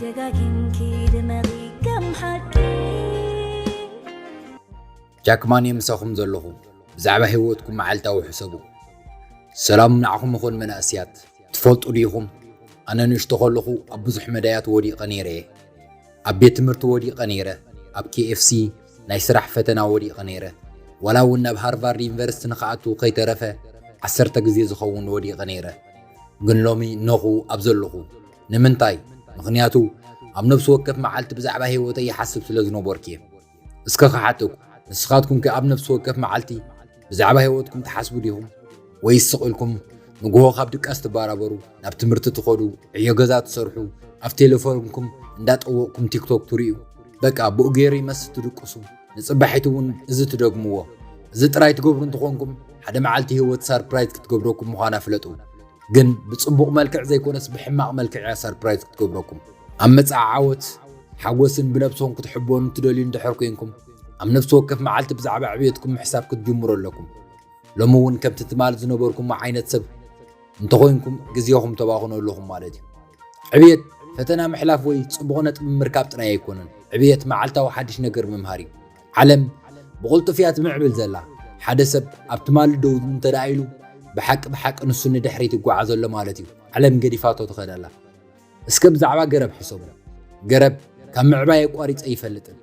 ደጋጊምኪ ድመቒ ከም ሓቂ። ጃክማን እየ ምሳኹም ዘለኹ። ብዛዕባ ህይወትኩም መዓልታዊ ሕሰቡ። ሰላም ንዓኹም ይኹን መናእስያት። ትፈልጡ ዲኹም? ኣነ ንእሽቶ ከለኹ ኣብ ብዙሕ መዳያት ወዲቐ ነይረ እየ። ኣብ ቤት ትምህርቲ ወዲቐ ነይረ። ኣብ ኬኤፍሲ ናይ ስራሕ ፈተና ወዲቐ ነይረ። ዋላ እውን ናብ ሃርቫርድ ዩኒቨርሲቲ ንኽኣቱ ከይተረፈ ዓሰርተ ግዜ ዝኸውን ወዲቐ ነይረ። ግን ሎሚ እነኹ ኣብ ዘለኹ። ንምንታይ? ምኽንያቱ ኣብ ነፍሲ ወከፍ መዓልቲ ብዛዕባ ህይወተይ ይሓስብ ስለ ዝነበርኩ እየ። እስከ ክሓተኩም፣ ንስኻትኩም ከ ኣብ ነፍሲ ወከፍ መዓልቲ ብዛዕባ ህይወትኩም ትሓስቡ ዲኹም? ወይስ ስቕ ኢልኩም ንግሆ ካብ ድቃስ ትበራበሩ፣ ናብ ትምህርቲ ትኸዱ፣ ዕዮ ገዛ ትሰርሑ፣ ኣብ ቴሌፎንኩም እንዳጠወቕኩም ቲክቶክ ትርእዩ? በቃ ብኡ ገይሩ ይመስል ትድቅሱ። ንጽባሒቱ እውን እዚ ትደግምዎ። እዚ ጥራይ ትገብሩ እንተኾንኩም ሓደ መዓልቲ ህይወት ሳርፕራይዝ ክትገብረኩም ምዃና ፍለጡ። ግን ብጽቡቕ መልክዕ ዘይኮነስ ብሕማቕ መልክዕ እያ ሳርፕራይዝ ክትገብረኩም። ኣብ መጻኢ ዓወት ሓጎስን ብነብስኹም ክትሕበኑ ትደልዩ እንድሕር ኮይንኩም ኣብ ነፍሲ ወከፍ መዓልቲ ብዛዕባ ዕብየትኩም ምሕሳብ ክትጅምሩ ኣለኩም። ሎሚ እውን ከምቲ ትማል ዝነበርኩሞ ዓይነት ሰብ እንተኾይንኩም ግዜኹም ተባኽኑ ኣለኹም ማለት እዩ። ዕብየት ፈተና ምሕላፍ ወይ ጽቡቕ ነጥቢ ምርካብ ጥራይ ኣይኮነን። ዕብየት መዓልታዊ ሓድሽ ነገር ምምሃር እዩ። ዓለም ብቕልጡፍ እያ ትምዕብል ዘላ። ሓደ ሰብ ኣብ ትማሊ ደው እንተ ደኣ ኢሉ ብሓቂ ብሓቂ ንሱ ንድሕሪት ይጓዓዝ ኣሎ ማለት እዩ። ዓለም ገዲፋቶ ትኸድ ኣላ። እስከ ብዛዕባ ገረብ ሕሰቡ። ገረብ ካብ ምዕባይ ኣቋሪጸ ኣይፈልጥን።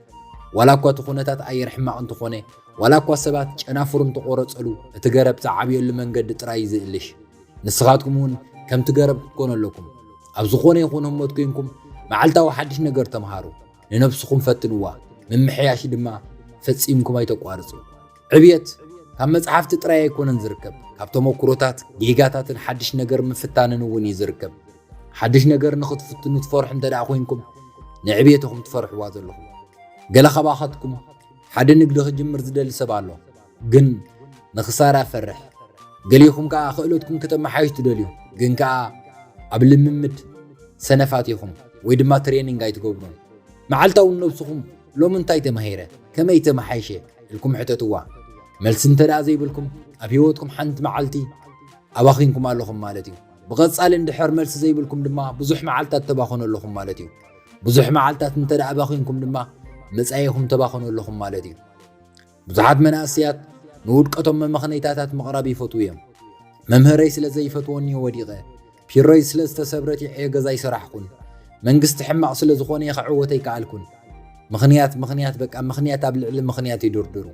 ዋላ እኳ እቲ ኩነታት ኣየር ሕማቕ እንተኾነ፣ ዋላ እኳ ሰባት ጨናፍሩ እንተቖረጸሉ፣ እቲ ገረብ ዝዓብየሉ መንገዲ ጥራይ እዩ ዝእልሽ። ንስኻትኩም እውን ከምቲ ገረብ ክትኮኑ ኣለኩም። ኣብ ዝኾነ ይኹን ህሞት ኮይንኩም መዓልታዊ ሓድሽ ነገር ተምሃሩ። ንነብስኹም ፈትንዋ፣ ምምሕያሽ ድማ ፈጺምኩም ኣይተቋርጹ። ዕብየት ካብ መጽሓፍቲ ጥራይ ኣይኮነን ዝርከብ፣ ካብ ተመኩሮታት፣ ጌጋታትን ሓድሽ ነገር ምፍታንን እውን እዩ ዝርከብ። ሓድሽ ነገር ንኽትፍትኑ ትፈርሑ እንተ ደኣ ኮይንኩም፣ ንዕብየትኹም ትፈርሕዋ ዘለኹም። ገለ ካባኻትኩም ሓደ ንግዲ ክጅምር ዝደሊ ሰብ ኣሎ፣ ግን ንኽሳራ ፈርሕ። ገሊኹም ከኣ ክእለትኩም ከተመሓይሽ ትደልዩ፣ ግን ከኣ ኣብ ልምምድ ሰነፋት ኢኹም ወይ ድማ ትሬኒንግ ኣይትገብሩን። መዓልታዊ ነብስኹም ሎሚ እንታይ ተማሂረ፣ ከመይ ተመሓይሸ ኢልኩም ሕተትዋ። መልሲ እንተ ደኣ ዘይብልኩም ኣብ ህይወትኩም ሓንቲ መዓልቲ ኣባኺንኩም ኣለኹም ማለት እዩ። ብቐጻሊ እንድሕር መልሲ ዘይብልኩም ድማ ብዙሕ መዓልታት ተባኽኑ ኣለኹም ማለት እዩ። ብዙሕ መዓልታት እንተ ደኣ ኣባኺንኩም ድማ መጻኢኹም ተባኽኑ ኣለኹም ማለት እዩ። ብዙሓት መናእሰያት ንውድቀቶም መመኽነይታታት ምቕራብ ይፈትዉ እዮም። መምህረይ ስለ ዘይፈትወኒ ወዲቐ፣ ፒሮይ ስለ ዝተሰብረት የዕዮ ገዛ ኣይሰራሕኩን፣ መንግስቲ ሕማቕ ስለ ዝኾነ ክዕወት ኣይከኣልኩን። ምኽንያት ምኽንያት በቃ ምኽንያት ኣብ ልዕሊ ምኽንያት ይድርድሩ።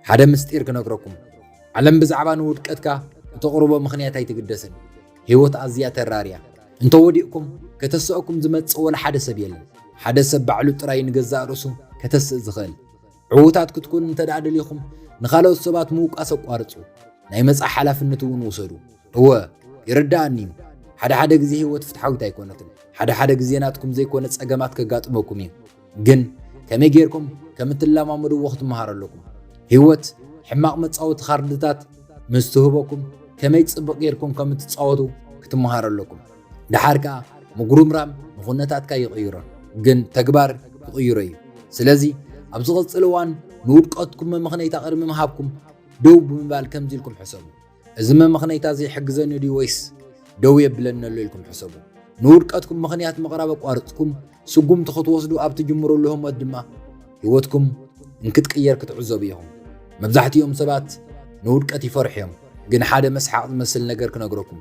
ሓደ ምስጢር ክነግረኩም። ዓለም ብዛዕባ ንውድቀትካ እተቕርቦ ምኽንያት ኣይትግደስን። ህይወት ኣዝያ ተራር እያ። እንተ ወዲቕኩም ከተስኣኩም ዝመጽእ ወላ ሓደ ሰብ የለን። ሓደ ሰብ ባዕሉ ጥራይ ንገዛእ ርእሱ ከተስእ ዝኽእል። ዕዉታት ክትኮኑ እንተ ደኣ ደሊኹም ንኻልኦት ሰባት ምውቃስ ኣቋርጹ። ናይ መጻኢ ሓላፍነት እውን ውሰዱ። እወ፣ ይርድኣኒ እዩ። ሓደ ሓደ ግዜ ህይወት ፍትሓዊት ኣይኮነትን። ሓደ ሓደ ግዜ ናትኩም ዘይኮነ ጸገማት ከጋጥመኩም እዩ። ግን ከመይ ጌርኩም ከም እትለማመድዎ ክትመሃሩ ኣለኩም። ህይወት ሕማቕ መጻወቲ ካርድታት ምስ ትህበኩም ከመይ ጽቡቕ ጌርኩም ከም እትጻወቱ ክትመሃሩ ኣለኩም። ደሓር ከኣ ምጉርምራም ንኹነታትካ ይቕይሮ፣ ግን ተግባር ክቕይሮ እዩ። ስለዚ ኣብ ዝቕጽል እዋን ንውድቀትኩም መመኽነይታ ቅድሚ ምሃብኩም ደው ብምባል ከምዚ ኢልኩም ሕሰቡ። እዚ መመኽነይታ እዚ ይሕግዘኒ ድዩ ወይስ ደው የብለኒ ኣሎ ኢልኩም ሕሰቡ። ንውድቀትኩም ምኽንያት ምቕራብ ኣቋርጽኩም ስጉምቲ ክትወስዱ ኣብ ትጅምሩሉ ህሞት ድማ ህይወትኩም እንክትቅየር ክትዕዘቡ ኢኹም። መብዛሕትኦም ሰባት ንውድቀት ይፈርሑ እዮም። ግን ሓደ መስሓቕ ዝመስል ነገር ክነግረኩም።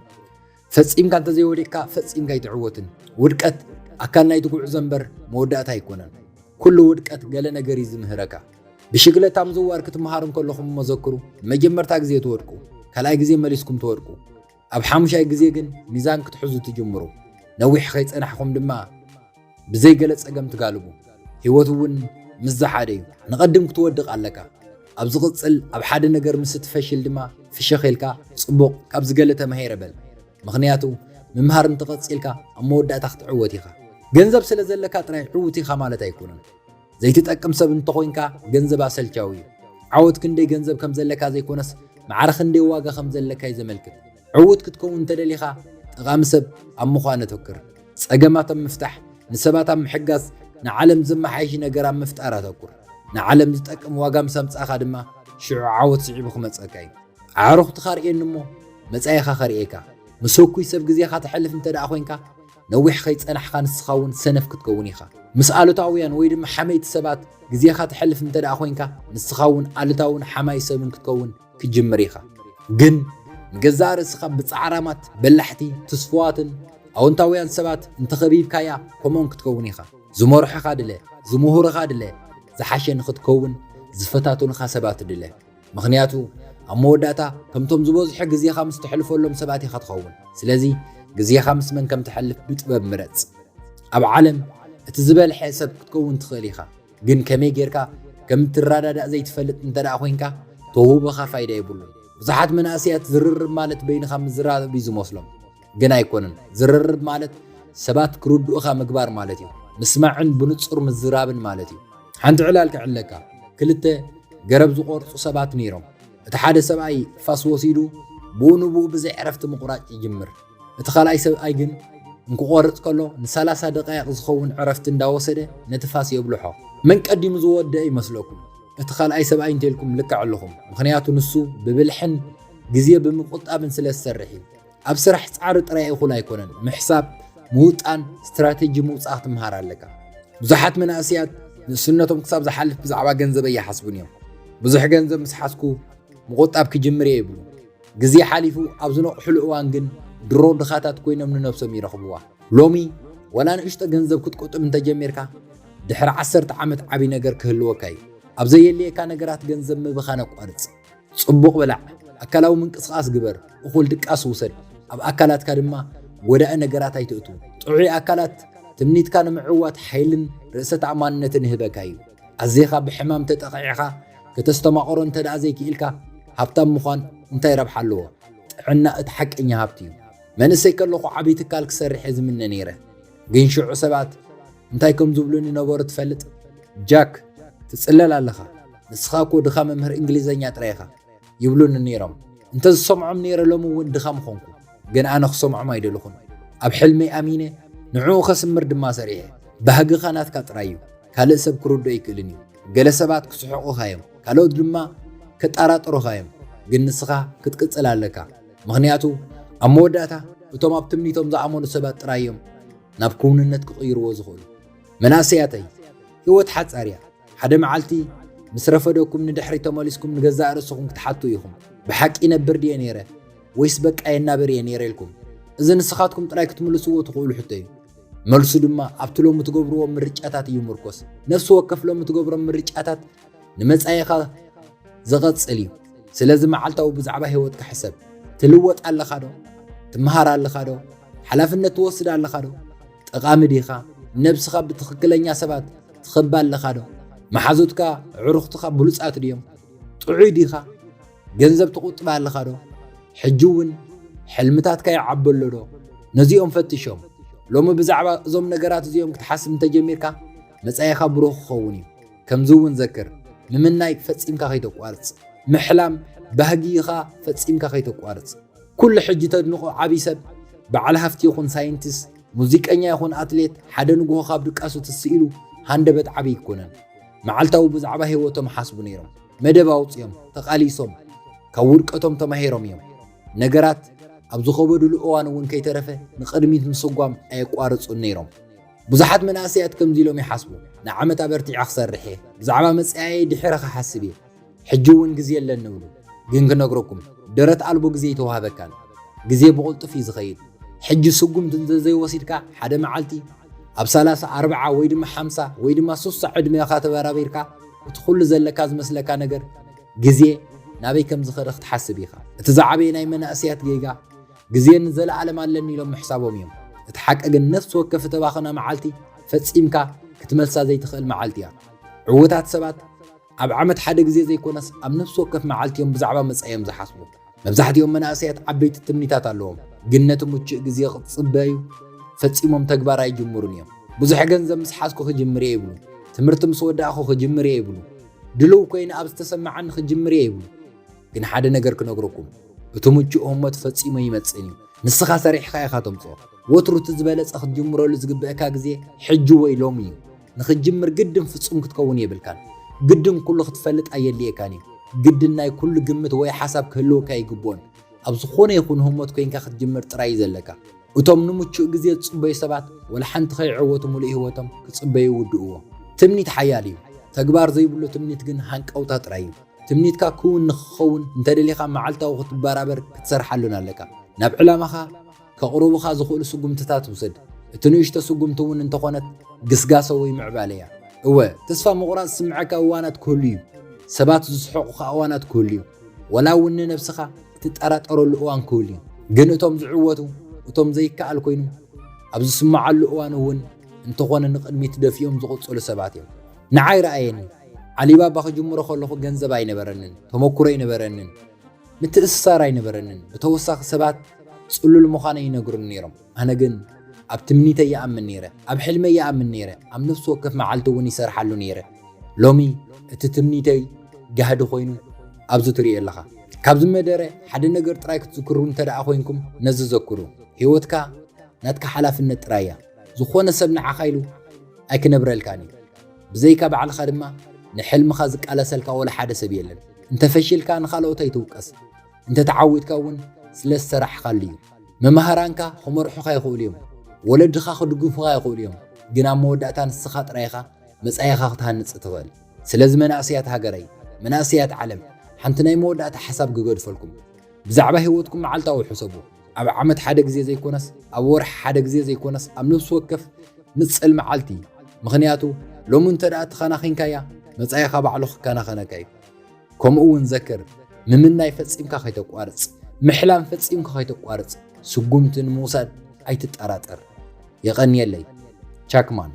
ፈጺምካ እንተዘይወዲቕካ ፈጺምካ ኣይትዕወትን። ውድቀት ኣካል ናይቲ ጉዕዞ እምበር መወዳእታ ኣይኮነን። ኩሉ ውድቀት ገለ ነገር እዩ ዝምህረካ። ብሽግለታ ምዝዋር ክትመሃሩ እንከለኹም እሞ ዘክሩ፣ ንመጀመርታ ግዜ ትወድቁ፣ ካልኣይ ግዜ መሊስኩም ትወድቁ። ኣብ ሓሙሻይ ግዜ ግን ሚዛን ክትሕዙ ትጅምሩ። ነዊሕ ከይጸናሕኩም ድማ ብዘይ ገለ ጸገም ትጋልቡ። ህይወት እውን ምስዚ ሓደ እዩ። ንቐድም ክትወድቕ ኣለካ። ኣብ ዝቕጽል ኣብ ሓደ ነገር ምስ እትፈሽል ድማ ፍሸኽ ኢልካ ጽቡቕ ካብዚ ገለ ተማሂረ በል። ምኽንያቱ ምምሃር እንተቐጺልካ ኣብ መወዳእታ ክትዕወት ኢኻ። ገንዘብ ስለ ዘለካ ጥራይ ዕዉት ኢኻ ማለት ኣይኮነን። ዘይትጠቅም ሰብ እንተኾይንካ ገንዘብ ኣሰልቻዊ እዩ። ዓወት ክንደይ ገንዘብ ከም ዘለካ ዘይኮነስ ማዕረ ክንደይ ዋጋ ከም ዘለካ እዩ ዘመልክት። ዕዉት ክትከውን እንተደሊኻ ጠቓሚ ሰብ ኣብ ምዃን ኣተኩር። ጸገማት ኣብ ምፍታሕ፣ ንሰባት ኣብ ምሕጋዝ፣ ንዓለም ዘመሓይሽ ነገር ኣብ ምፍጣር ኣተኩር። ንዓለም ዝጠቅም ዋጋ ምስ ኣምጻእካ ድማ ሽዑ ዓወት ስዒቡ ክመጸካ እዩ። ኣዕሩኽትኻ ርእየኒ እሞ መጻኢኻ ከርእየካ። ምስ ህኩይ ሰብ ግዜኻ ተሕልፍ እንተ ደኣ ኮይንካ ነዊሕ ከይጸናሕካ ንስኻ እውን ሰነፍ ክትከውን ኢኻ። ምስ ኣሉታውያን ወይ ድማ ሓመይቲ ሰባት ግዜኻ ተሕልፍ እንተ ደኣ ኮይንካ፣ ንስኻ እውን ኣሉታውን ሓማይ ሰብን ክትከውን ክትጅምር ኢኻ። ግን ንገዛእ ርእስኻ ብጻዕራማት፣ በላሕቲ፣ ትስፉዋትን ኣወንታውያን ሰባት እንተኸቢብካያ፣ ከምኦም ክትከውን ኢኻ። ዝመርሑኻ ድለ፣ ዝምሁሩኻ ድለ፣ ዝሓሸ ንኽትከውን ዝፈታተኑኻ ሰባት ድለ። ምኽንያቱ ኣብ መወዳእታ ከምቶም ዝበዝሑ ግዜኻ ምስ ተሕልፈሎም ሰባት ኢኻ ትኸውን። ስለዚ ግዜኻ ምስ መን ከም ተሕልፍ ብጥበብ ምረጽ። ኣብ ዓለም እቲ ዝበልሐ ሰብ ክትከውን ትኽእል ኢኻ፣ ግን ከመይ ጌርካ ከም እትረዳዳእ ዘይትፈልጥ እንተ ደኣ ኮይንካ፣ ተውህቦኻ ፋይዳ የብሉን። ብዙሓት መናእሰያት ዝርርብ ማለት በይንኻ ምዝራብ እዩ ዝመስሎም፣ ግን ኣይኮነን። ዝርርብ ማለት ሰባት ክርድኡኻ ምግባር ማለት እዩ። ምስማዕን ብንጹር ምዝራብን ማለት እዩ። ሓንቲ ዕላል ክዕለካ፣ ክልተ ገረብ ዝቖርጹ ሰባት ነይሮም። እቲ ሓደ ሰብኣይ ፋስ ወሲዱ ብኡ ንብኡ ብዘይ ዕረፍቲ ምቑራጭ ይጅምር። እቲ ካልኣይ ሰብኣይ ግን እንክቆርጽ ከሎ ንሰላሳ ደቃይቕ ዝኸውን ዕረፍቲ እንዳወሰደ ነቲ ፋስ የብልሖ። መን ቀዲሙ ዝወደአ ይመስለኩም? እቲ ካልኣይ ሰብኣይ እንተልኩም ልክዕ ኣለኹም። ምኽንያቱ ንሱ ብብልሕን ግዜ ብምቁጣብን ስለ ዝሰርሕ እዩ። ኣብ ስራሕ ጻዕሪ ጥራይ እኹል ኣይኮነን። ምሕሳብ፣ ምውጣን፣ ስትራቴጂ ምውጻእ ክትምሃር ኣለካ። ብዙሓት መናእሰያት ንእስነቶም ክሳብ ዝሓልፍ ብዛዕባ ገንዘብ ኣይሓስቡን እዮም። ብዙሕ ገንዘብ ምስ ሓዝኩ ምቑጣብ ክጅምር እየ ይብሉ። ግዜ ሓሊፉ ኣብ ዝነቕሕሉ እዋን ግን ድሮ ድኻታት ኮይኖም ንነብሶም ይረኽብዋ። ሎሚ ዋላ ንእሽቶ ገንዘብ ክትቁጥብ እንተጀሚርካ፣ ድሕሪ ዓሰርተ ዓመት ዓቢ ነገር ክህልወካ እዩ። ኣብ ዘየድልየካ ነገራት ገንዘብ ምብኻን ኣቋርጽ። ጽቡቕ ብላዕ፣ ኣካላዊ ምንቅስቓስ ግበር፣ እኹል ድቃስ ውሰድ። ኣብ ኣካላትካ ድማ ጎዳኢ ነገራት ኣይትእቱ። ጥዑይ ኣካላት ትምኒትካ ንምዕዋት ሓይልን ርእሰ ተኣማንነትን ይህበካ እዩ። ኣዚኻ ብሕማም ተጠቒዕኻ ከተስተማቕሮ እንተ ደኣ ዘይክኢልካ፣ ሃብታም ምዃን እንታይ ረብሓ ኣለዎ? ጥዕና እቲ ሓቀኛ ሃብቲ እዩ። መንእሰይ ከለኹ ዓቢ ትካል ክሰርሕ እየ ዝምነ ነይረ። ግን ሽዑ ሰባት እንታይ ከም ዝብሉኒ ነበሩ ትፈልጥ? "ጃክ፣ ትጽለል ኣለኻ። ንስኻ እኮ ድኻ መምህር እንግሊዘኛ ጥራይ ኢኻ" ይብሉኒ ነይሮም። እንተ ዝሰምዖም ነይረ ሎሚ እውን ድኻ ምኾንኩ። ግን ኣነ ክሰምዖም ኣይደለኹን። ኣብ ሕልመይ ኣሚነ ንዕኡ ከስምር ድማ ሰሪሐ። ባህግኻ ናትካ ጥራይ እዩ። ካልእ ሰብ ክርድኦ ኣይክእልን እዩ። ገለ ሰባት ክስሕቑኻ እዮም፣ ካልኦት ድማ ከጠራጥሩኻ እዮም። ግን ንስኻ ክትቅጽል ኣለካ። ምኽንያቱ ኣብ መወዳእታ እቶም ኣብ ትምኒቶም ዝኣመኑ ሰባት ጥራይ እዮም ናብ ክውንነት ክቕይርዎ ዝኽእሉ። መናእሰያተይ፣ ህይወት ሓጻር እያ። ሓደ መዓልቲ ምስ ረፈደኩም ንድሕሪት ተመሊስኩም ንገዛእ ርእስኹም ክትሓቱ ኢኹም። ብሓቂ ይነብር ድየ ነይረ? ወይስ በቃ የናብር እየ ነይረ ኢልኩም? እዚ ንስኻትኩም ጥራይ ክትምልስዎ ትኽእሉ ሕቶ እዩ። መልሱ ድማ ኣብቲ ሎሚ ትገብርዎም ምርጫታት እዩ ምርኮስ። ነፍሲ ወከፍ ሎሚ ትገብሮም ምርጫታት ንመጻኢኻ ዝቐጽል እዩ። ስለዚ መዓልታዊ ብዛዕባ ህይወትካ ሕሰብ። ትልወጥ ኣለኻ ዶ? ትምሃር ኣለኻ ዶ? ሓላፍነት ትወስድ ኣለኻ ዶ? ጠቓሚ ዲኻ? ነብስኻ ብትኽክለኛ ሰባት ትኸባ ኣለኻ ዶ? መሓዙትካ፣ ኣዕሩኽትኻ ብሉጻት ድዮም? ጥዑይ ዲኻ? ገንዘብ ትቑጥብ ኣለኻ ዶ? ሕጂ እውን ሕልምታትካ ይዓቢ ኣሎ ዶ? ነዚኦም ፈትሾም። ሎሚ ብዛዕባ እዞም ነገራት እዚኦም ክትሓስብ እንተጀሚርካ፣ መጻኢኻ ብሩህ ክኸውን እዩ። ከምዚ እውን ዘክር፣ ምምናይ ፈጺምካ ከይተቋርጽ። ምሕላም ባህጊ ኢኻ፣ ፈጺምካ ከይተቋርጽ። ኩሉ ሕጂ ተድንቖ ዓቢ ሰብ፣ በዓል ሃፍቲ ይኹን ሳይንቲስት፣ ሙዚቀኛ ይኹን ኣትሌት፣ ሓደ ንግሆ ካብ ድቃሱ ትስኢሉ ሃንደበት ዓቢ ኣይኮነን። መዓልታዊ ብዛዕባ ህይወቶም ሓስቡ ነይሮም። መደብ ኣውጺኦም፣ ተቓሊሶም፣ ካብ ውድቀቶም ተማሂሮም እዮም። ነገራት ኣብ ዝኸበዱሉ እዋን እውን ከይተረፈ ንቕድሚት ምስጓም ኣየቋርጹን ነይሮም። ብዙሓት መናእሰያት ከምዚ ኢሎም ይሓስቡ፣ "ንዓመት ኣበርቲዐ ክሰርሕ እየ፣ ብዛዕባ መጻኢየይ ድሒረ ክሓስብ እየ፣ ሕጂ እውን ግዜ ኣለኒ" ይብሉ። ግን ክነግረኩም፣ ደረት ኣልቦ ግዜ ኣይተዋህበካን። ግዜ ብቕልጡፍ እዩ ዝኸይድ። ሕጂ ስጉምቲ እንተዘይወሲድካ፣ ሓደ መዓልቲ ኣብ ሰላሳ፣ ኣርብዓ ወይ ድማ ሓምሳ ወይ ድማ ሱሳ ዕድሜኻ ተበራቢርካ፣ እቲ ኩሉ ዘለካ ዝመስለካ ነገር ግዜ ናበይ ከም ዝኸደ ክትሓስብ ኢኻ። እቲ ዝዓበየ ናይ መናእሰያት ጌጋ፣ ግዜ ንዘለኣለም ኣለኒ ኢሎም ምሕሳቦም እዮም። እቲ ሓቂ ግን፣ ነፍሲ ወከፍ እተባኸና መዓልቲ ፈጺምካ ክትመልሳ ዘይትኽእል መዓልቲ እያ። ዕዉታት ሰባት ኣብ ዓመት ሓደ ግዜ ዘይኮነስ፣ ኣብ ነፍሲ ወከፍ መዓልቲ እዮም ብዛዕባ መጻኢኦም ዝሓስቡ። መብዛሕትኦም መናእሰያት ዓበይቲ ትምኒታት ኣለዎም፣ ግን ነቲ ምቹእ ግዜ ክጽበዩ ፈጺሞም ተግባር ኣይጅምሩን እዮም። "ብዙሕ ገንዘብ ምስ ሓዝኩ ክጅምር እየ" ይብሉ። "ትምህርቲ ምስ ወዳእኩ ክጅምር እየ" ይብሉ። "ድሉው ኮይነ ኣብ ዝተሰማዓኒ ክጅምር እየ" ይብሉ። ግን ሓደ ነገር ክነግረኩም፣ እቲ ምቹእ ህሞት ፈጺሙ ኣይመጽእን እዩ። ንስኻ ሰሪሕኻ ኢኻ ተምጽኦ። ወትሩ እቲ ዝበለጸ ክትጅምረሉ ዝግበእካ ግዜ ሕጂ ወይ ሎሚ እዩ። ንኽትጅምር ግድን ፍጹም ክትከውን የብልካን። ግድን ኩሉ ክትፈልጥ ኣየድልየካን እዩ። ግድን ናይ ኩሉ ግምት ወይ ሓሳብ ክህልወካ ኣይግብኦን። ኣብ ዝኾነ ይኹን ህሞት ኮይንካ ክትጅምር ጥራይ እዩ ዘለካ። እቶም ንምቹእ ግዜ ዝጽበዩ ሰባት፣ ወላ ሓንቲ ከይዕወቱ ምሉእ ህይወቶም ክጽበዩ ይውድእዎ። ትምኒት ሓያል እዩ። ተግባር ዘይብሉ ትምኒት ግን ሃንቀውታ ጥራይ እዩ። ትምኒትካ ክውን ንኽኸውን እንተደሊኻ፣ መዓልታዊ ክትበራበር ክትሰርሓሉን ኣለካ። ናብ ዕላማኻ ከቕርቡኻ ዝኽእሉ ስጉምትታት ውሰድ። እቲ ንእሽቶ ስጉምቲ እውን እንተኾነት ግስጋሰ ወይ ምዕባለ እያ። እወ፣ ተስፋ ምቑራጽ ዝስምዓካ እዋናት ክህሉ እዩ። ሰባት ዝስሕቑኻ እዋናት ክህሉ እዩ። ወላ እውን ንነብስኻ እትጠራጠረሉ እዋን ክህሉ እዩ። ግን እቶም ዝዕወቱ፣ እቶም ዘይከኣል ኮይኑ ኣብ ዝስምዓሉ እዋን እውን እንተኾነ ንቕድሚት ደፊኦም ዝቕጽሉ ሰባት እዮም። ንዓይ ረኣየኒ። ዓሊባባ ክጅምሮ ከለኹ ገንዘብ ኣይነበረንን፣ ተመኩሮ ኣይነበረንን፣ ምትእስሳር ኣይነበረንን። ብተወሳኺ ሰባት ጽሉል ምዃነይ ይነግሩኒ ነይሮም። ኣነ ግን ኣብ ትምኒተይ ይኣምን ነይረ፣ ኣብ ሕልመይ ይኣምን ነይረ፣ ኣብ ነፍሲ ወከፍ መዓልቲ እውን ይሰርሓሉ ነይረ። ሎሚ እቲ ትምኒተይ ጋህዲ ኮይኑ ኣብዚ ትርእዮ ኣለኻ። ካብዚ መደረ ሓደ ነገር ጥራይ ክትዝክሩ እንተ ደኣ ኮይንኩም ነዚ ዘክሩ። ህይወትካ ናትካ ሓላፍነት ጥራይ እያ። ዝኾነ ሰብ ንዓኻ ኢሉ ኣይክነብረልካን እዩ። ብዘይካ ባዕልኻ ድማ ንሕልምኻ ዝቃለሰልካ ወላ ሓደ ሰብ የለን። እንተፈሺልካ ንኻልኦት ኣይትውቀስ። እንተተዓዊትካ እውን ስለ ዝሰራሕኻሉ እዩ። መማህራንካ ክመርሑኻ ይኽእሉ እዮም። ወለድኻ ክድግፉኻ ይኽእሉ እዮም። ግን ኣብ መወዳእታ ንስኻ ጥራይ ኢኻ መጻኢኻ ክትሃንጽ ትኽእል። ስለዚ መናእሰያት ሃገረይ፣ መናእሰያት ዓለም፣ ሓንቲ ናይ መወዳእታ ሓሳብ ክገድፈልኩም። ብዛዕባ ህይወትኩም መዓልታዊ ሕሰቡ። ኣብ ዓመት ሓደ ግዜ ዘይኮነስ፣ ኣብ ወርሒ ሓደ ግዜ ዘይኮነስ፣ ኣብ ነፍሲ ወከፍ ንጽል መዓልቲ። ምኽንያቱ ሎሚ እንተ ደኣ ተኸናኺንካያ፣ መጻኢኻ ባዕሉ ክከናኸነካ እዩ። ከምኡ እውን ዘክር፣ ምምናይ ፈጺምካ ከይተቋርጽ፣ ምሕላም ፈጺምካ ከይተቋርጽ፣ ስጉምቲ ንምውሳድ ኣይትጠራጠር። የቐንየለይ። ቻክማን።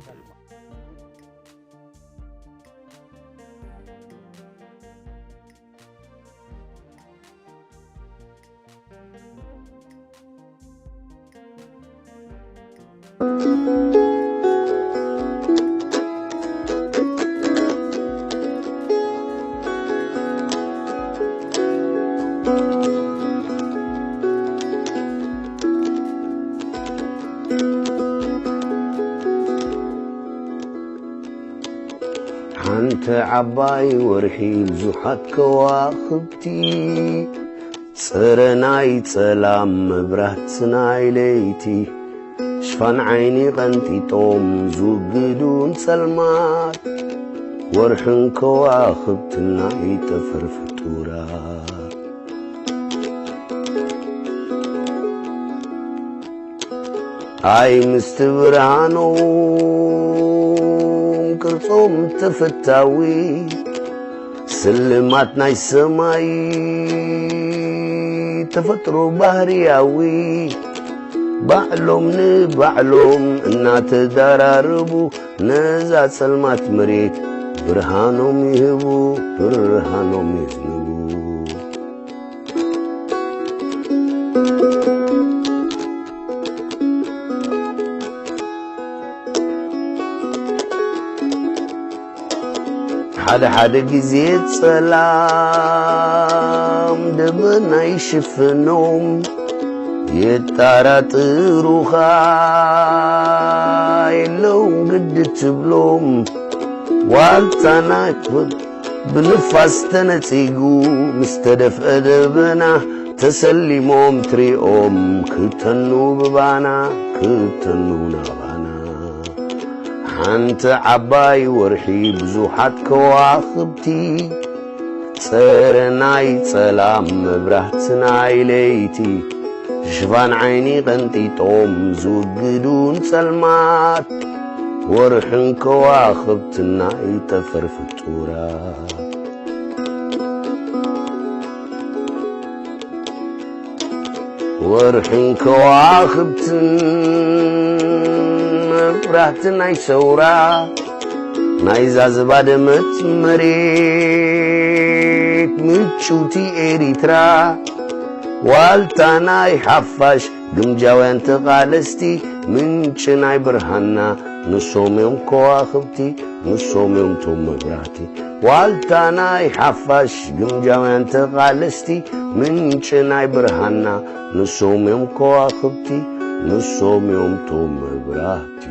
ሓንቲ ዓባይ ወርሒ ብዙሓት ከዋኽብቲ፣ ጸረ ናይ ጸላም መብራት ናይ ለይቲ፣ ሽፋን ዓይኒ ቀንጢጦም ዝውግዱ ንጸልማት፣ ወርሕን ከዋኽብትን ናይ ጠፈር ፍጡራት። ኣይ ምስቲ ብርሃኖም ቅርጾም ተፈታዊ፣ ስልማት ናይ ሰማይ ተፈጥሮ ባህርያዊ፣ ባዕሎም ንባዕሎም እናተዳራረቡ፣ ነዛ ጸልማት መሬት ብርሃኖም ይህቡ፣ ብርሃኖም የዝንቡ። ሓደ ሓደ ግዜ ጸላም ደበና ይሽፍኖም፣ የጣራጥሩኻ የለውን ግዲ ትብሎም። ዋልታ ናይ ብንፋስ ተነጺጉ ምስ ተደፍአ ደበና፣ ተሰሊሞም ትሪኦም ክተኑ ብባና፣ ክተኑ ናባና። ሓንቲ ዓባይ ወርሒ ብዙሓት ከዋኽብቲ፣ ጸረ ናይ ጸላም መብራህቲ ናይ ለይቲ፣ ሽፋን ዓይኒ ቀንጢጦም ዝውግዱ ንጸልማት፣ ወርሕን ከዋኽብትን ናይ ጠፈር ፍጡራት። ወርሕን ከዋኽብትን መብራህቲ ናይ ሰውራ፣ ናይዛ ዝባደመት መሬት ምጭውቲ ኤሪትራ፣ ዋልታ ናይ ሓፋሽ ግምጃውያን ተቓለስቲ፣ ምንጪ ናይ ብርሃንና ንሶም እዮም ከዋኽብቲ፣ ንሶም እዮም ቶም መብራህቲ። ዋልታ ናይ ሓፋሽ ግምጃውያን ተቓለስቲ፣ ምንጪ ናይ ብርሃንና ንሶም እዮም ከዋኽብቲ፣ ንሶም እዮም ቶም መብራህቲ።